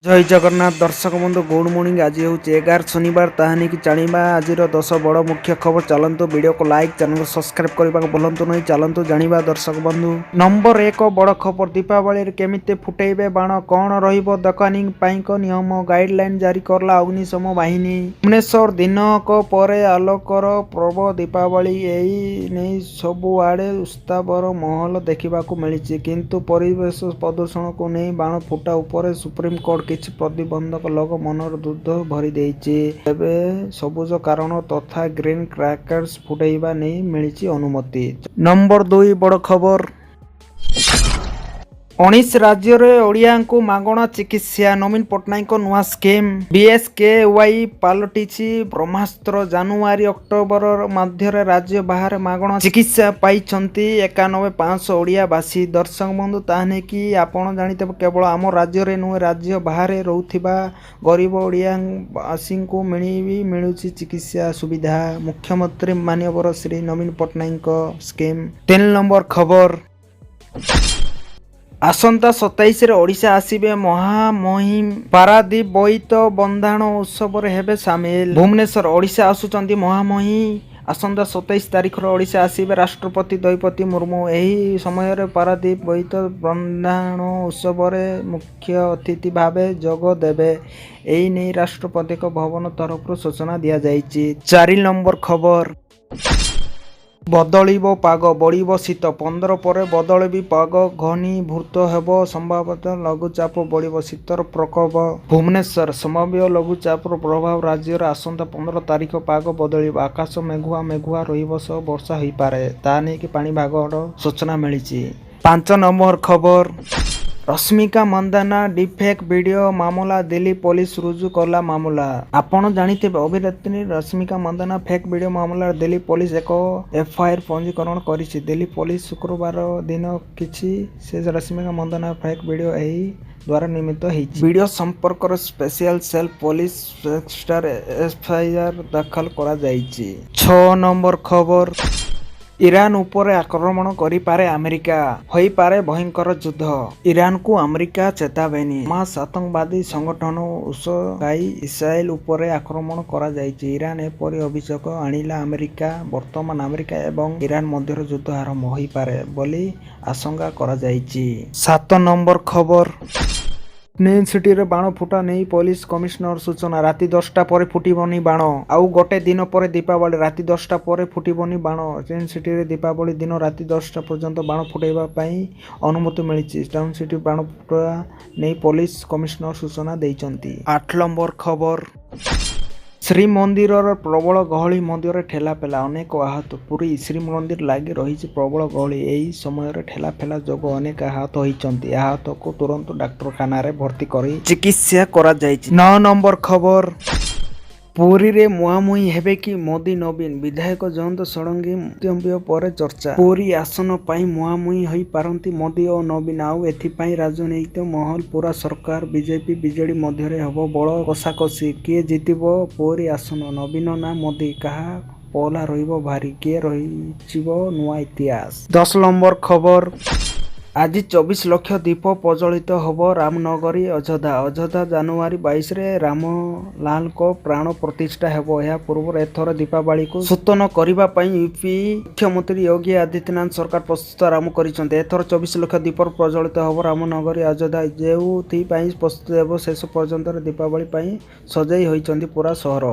ଜୟ ଜଗନ୍ନାଥ ଦର୍ଶକ ବନ୍ଧୁ, good morning. ଆଜି ହେଉଛି 11 ଶନିବାର। ତାହା ନେଇକି ଜାଣିବା ଆଜିର 10 ବଡ଼ ମୁଖ୍ୟ ଖବର। ଚାଲନ୍ତୁ, ଭିଡ଼ିଓକୁ ଲାଇକ୍, ଚ୍ୟାନେଲକୁ ସବସ୍କ୍ରାଇବ୍ କରିବାକୁ ଭୁଲନ୍ତୁ ନାହିଁ। ଚାଲନ୍ତୁ ଜାଣିବା ଦର୍ଶକ ବନ୍ଧୁ। ନମ୍ବର 1 ବଡ଼ ଖବର, ଦୀପାବଳିରେ କେମିତି ଫୁଟେଇବେ ବାଣ, କ'ଣ ରହିବ ଦୋକାନୀଙ୍କ ପାଇଁ ନିୟମ, ଗାଇଡଲାଇନ୍ ଜାରି କଲା ଅଗ୍ନିଶମ ବାହିନୀ। ଭୁବନେଶ୍ୱର, ଦିନକ ପରେ ଆଲୋକର ପର୍ବ ଦୀପାବଳି। ଏହି ନେଇ ସବୁଆଡ଼େ ଉତ୍ସବର ମାହୋଲ ଦେଖିବାକୁ ମିଳିଛି। କିନ୍ତୁ ପରିବେଶ ପ୍ରଦୂଷଣକୁ ନେଇ ବାଣ ଫୁଟା ଉପରେ ସୁପ୍ରିମକୋର୍ଟ କିଛି ପ୍ରତିବନ୍ଧକ ଲଗାଇ ମନରେ ଦ୍ୱନ୍ଦ୍ୱ ଭରି ଦେଇଛି। ତେବେ ସବୁଜ କାରଣ ତଥା ଗ୍ରୀନ୍ କ୍ରାକର୍ସ ଫୁଟାଇବା ନେଇ ମିଳିଛି ଅନୁମତି। ନମ୍ବର 2 ବଡ଼ ଖବର, 19 ରାଜ୍ୟରେ ଓଡ଼ିଆଙ୍କୁ ମାଗଣା ଚିକିତ୍ସା, ନବୀନ ପଟ୍ଟନାୟକଙ୍କ ନୂଆ ସ୍କିମ୍। ବିଏସକେୱାଇ ପାଲଟିଛି ବ୍ରହ୍ମାସ୍ତ୍ର। ଜାନୁଆରୀ ଅକ୍ଟୋବର ମଧ୍ୟରେ ରାଜ୍ୟ ବାହାରେ ମାଗଣା ଚିକିତ୍ସା ପାଇଛନ୍ତି 91,500 ଓଡ଼ିଆବାସୀ। ଦର୍ଶକ ବନ୍ଧୁ, ତାହା ନେଇକି ଆପଣ ଜାଣିଥିବେ, କେବଳ ଆମ ରାଜ୍ୟରେ ନୁହେଁ, ରାଜ୍ୟ ବାହାରେ ରହୁଥିବା ଗରିବ ଓଡ଼ିଆବାସୀଙ୍କୁ ମିଳୁଛି ଚିକିତ୍ସା ସୁବିଧା, ମୁଖ୍ୟମନ୍ତ୍ରୀ ମାନ୍ୟବର ଶ୍ରୀ ନବୀନ ପଟ୍ଟନାୟକଙ୍କ ସ୍କିମ୍। 3 ନମ୍ବର ଖବର, ଆସନ୍ତା 27ରେ ଓଡ଼ିଶା ଆସିବେ ମହାମହିମ। ପାରାଦୀପ ବୋଇତ ବନ୍ଦାଣ ଉତ୍ସବରେ ହେବେ ସାମିଲ। ଭୁବନେଶ୍ୱର, ଓଡ଼ିଶା ଆସୁଛନ୍ତି ମହାମହିମ। ଆସନ୍ତା 27 ତାରିଖରେ ଓଡ଼ିଶା ଆସିବେ ରାଷ୍ଟ୍ରପତି ଦ୍ରୌପଦୀ ମୁର୍ମୁ। ଏହି ସମୟରେ ପାରାଦୀପ ବୋଇତ ବନ୍ଦାଣ ଉତ୍ସବରେ ମୁଖ୍ୟ ଅତିଥି ଭାବେ ଯୋଗ ଦେବେ। ଏହି ନେଇ ରାଷ୍ଟ୍ରପତିଙ୍କ ଭବନ ତରଫରୁ ସୂଚନା ଦିଆଯାଇଛି। 4 ନମ୍ବର ଖବର, ବଦଳିବ ପାଗ, ବଢ଼ିବ ଶୀତ। 15 ପରେ ବଦଳିବ ପାଗ, ଘନୀଭୂତ ହେବ ସମ୍ଭାବ୍ୟ ଲଘୁଚାପ, ବଢ଼ିବ ଶୀତର ପ୍ରକୋପ। ଭୁବନେଶ୍ୱର, ସମ୍ଭାବ୍ୟ ଲଘୁଚାପର ପ୍ରଭାବ ରାଜ୍ୟରେ ଆସନ୍ତା 15 ତାରିଖ ପାଗ ବଦଳିବ। ଆକାଶ ମେଘୁଆ ମେଘୁଆ ରହିବ ସହ ବର୍ଷା ହୋଇପାରେ। ତା ନେଇକି ପାଣିପାଗର ସୂଚନା ମିଳିଛି। 5 ନମ୍ବର ଖବର, ରଶ୍ମିକା ମନ୍ଦାନା ଡିପଫେକ୍ ଭିଡିଓ ମାମଲା, ଦିଲ୍ଲୀ ପୋଲିସ ରୁଜୁ କଲା ମାମଲା। ଆପଣ ଜାଣିଥିବେ, ଅଭିନେତ୍ରୀ ରଶ୍ମିକା ମନ୍ଦାନା ଫେକ୍ ଭିଡିଓ ମାମଲାରେ ଦିଲ୍ଲୀ ପୋଲିସ ଏକ ଏଫଆଇଆର ପଞ୍ଜୀକରଣ କରିଛି। ଦିଲ୍ଲୀ ପୋଲିସ ଶୁକ୍ରବାର ଦିନ କିଛି ସେ ରଶ୍ମିକା ମନ୍ଦାନା ଫେକ୍ ଭିଡିଓ ଏହି ଦ୍ୱାରା ନିର୍ମିତ ହେଇଛି। ଭିଡିଓ ସମ୍ପର୍କରେ ସ୍ପେଶିଆଲ ସେଲ୍ ପୋଲିସ ଷ୍ଟେସନରେ ଏଫଆଇଆର ଦାଖଲ କରାଯାଇଛି। 6 ନମ୍ବର ଖବର, ଇରାନ ଉପରେ ଆକ୍ରମଣ କରିପାରେ ଆମେରିକା, ହୋଇପାରେ ଭୟଙ୍କର ଯୁଦ୍ଧ। ଇରାନକୁ ଆମେରିକା ଚେତାବନୀ। ହମାସ ଆତଙ୍କବାଦୀ ସଂଗଠନ ଉସକାଇ ଇସ୍ରାଏଲ ଉପରେ ଆକ୍ରମଣ କରାଯାଇଛି। ଇରାନ ଏପରି ଅଭିଯୋଗ ଆଣିଲା ଆମେରିକା। ବର୍ତ୍ତମାନ ଆମେରିକା ଏବଂ ଇରାନ ମଧ୍ୟରେ ଯୁଦ୍ଧ ଆରମ୍ଭ ହୋଇପାରେ ବୋଲି ଆଶଙ୍କା କରାଯାଇଛି। 7 ନମ୍ବର ଖବର, ଟ୍ୱିନ୍ ସିଟିରେ ବାଣ ଫୁଟା ନେଇ ପୋଲିସ କମିଶନର ସୂଚନା। ରାତି 10ଟା ପରେ ଫୁଟିବନି ବାଣ। ଆଉ ଗୋଟେ ଦିନ ପରେ ଦୀପାବଳି। ରାତି 10ଟା ପରେ ଫୁଟିବନି ବାଣ। ଟ୍ୱିନ୍ ସିଟିରେ ଦୀପାବଳି ଦିନ ରାତି 10ଟା ପର୍ଯ୍ୟନ୍ତ ବାଣ ଫୁଟାଇବା ପାଇଁ ଅନୁମତି ମିଳିଛି। ଟ୍ୱିନ୍ ସିଟି ବାଣ ଫୁଟା ନେଇ ପୋଲିସ କମିଶନର ସୂଚନା ଦେଇଛନ୍ତି। 8 ନମ୍ବର ଖବର, ଶ୍ରୀମନ୍ଦିରର ପ୍ରବଳ ଗହଳି, ମନ୍ଦିରରେ ଠେଲାପେଲା, ଅନେକ ଆହତ। ପୁରୀ, ଶ୍ରୀମନ୍ଦିର ଲାଗି ରହିଛି ପ୍ରବଳ ଗହଳି। ଏହି ସମୟରେ ଠେଲାପେଲା ଯୋଗୁଁ ଅନେକ ଆହତ ହୋଇଛନ୍ତି। ଆହତକୁ ତୁରନ୍ତ ଡାକ୍ତରଖାନାରେ ଭର୍ତ୍ତି କରି ଚିକିତ୍ସା କରାଯାଇଛି। 9 ନମ୍ବର ଖବର, ପୁରୀରେ ମୁହାଁମୁହିଁ ହେବେ କି ମୋଦି ନବୀନ? ବିଧାୟକ ଜୟନ୍ତ ଷଡ଼ଙ୍ଗୀ ମନ୍ତବ୍ୟ ପରେ ଚର୍ଚ୍ଚା। ପୁରୀ ଆସନ ପାଇଁ ମୁହାଁମୁହିଁ ହୋଇପାରନ୍ତି ମୋଦି ଓ ନବୀନ। ଆଉ ଏଥିପାଇଁ ରାଜନୈତିକ ମାହୋଲ ପୁରା ସରଗରମ। ବିଜେପି ବିଜେଡି ମଧ୍ୟରେ ହେବ ବଳ କଷାକଷି। କିଏ ଜିତିବ ପୁରୀ ଆସନ, ନବୀନ ନା ମୋଦି? କାହା ପଲ୍ଲା ରହିବ ଭାରି? କିଏ ରଚିବ ନୂଆ ଇତିହାସ? 10 ନମ୍ବର ଖବର, ଆଜି 24 ଲକ୍ଷ ଦୀପ ପ୍ରଜ୍ୱଳିତ ହେବ ରାମନଗରୀ ଅଯୋଧ୍ୟା। ଅଯୋଧ୍ୟା ଜାନୁଆରୀ 22ରେ ରାମଲାଲାଙ୍କ ପ୍ରାଣ ପ୍ରତିଷ୍ଠା ହେବ। ଏହା ପୂର୍ବରୁ ଏଥର ଦୀପାବଳିକୁ ନୂତନ କରିବା ପାଇଁ ୟୁପି ମୁଖ୍ୟମନ୍ତ୍ରୀ ଯୋଗୀ ଆଦିତ୍ୟନାଥ ସରକାର ପ୍ରସ୍ତୁତି ଆରମ୍ଭ କରିଛନ୍ତି। ଏଥର 24 ଲକ୍ଷ ଦୀପ ପ୍ରଜ୍ୱଳିତ ହେବ ରାମନଗରୀ ଅଯୋଧ୍ୟା। ଯେଉଁଥିପାଇଁ ପ୍ରସ୍ତୁତି ହେବ ଶେଷ ପର୍ଯ୍ୟନ୍ତ। ଦୀପାବଳି ପାଇଁ ସଜେଇ ହୋଇଛନ୍ତି ପୁରା ସହର।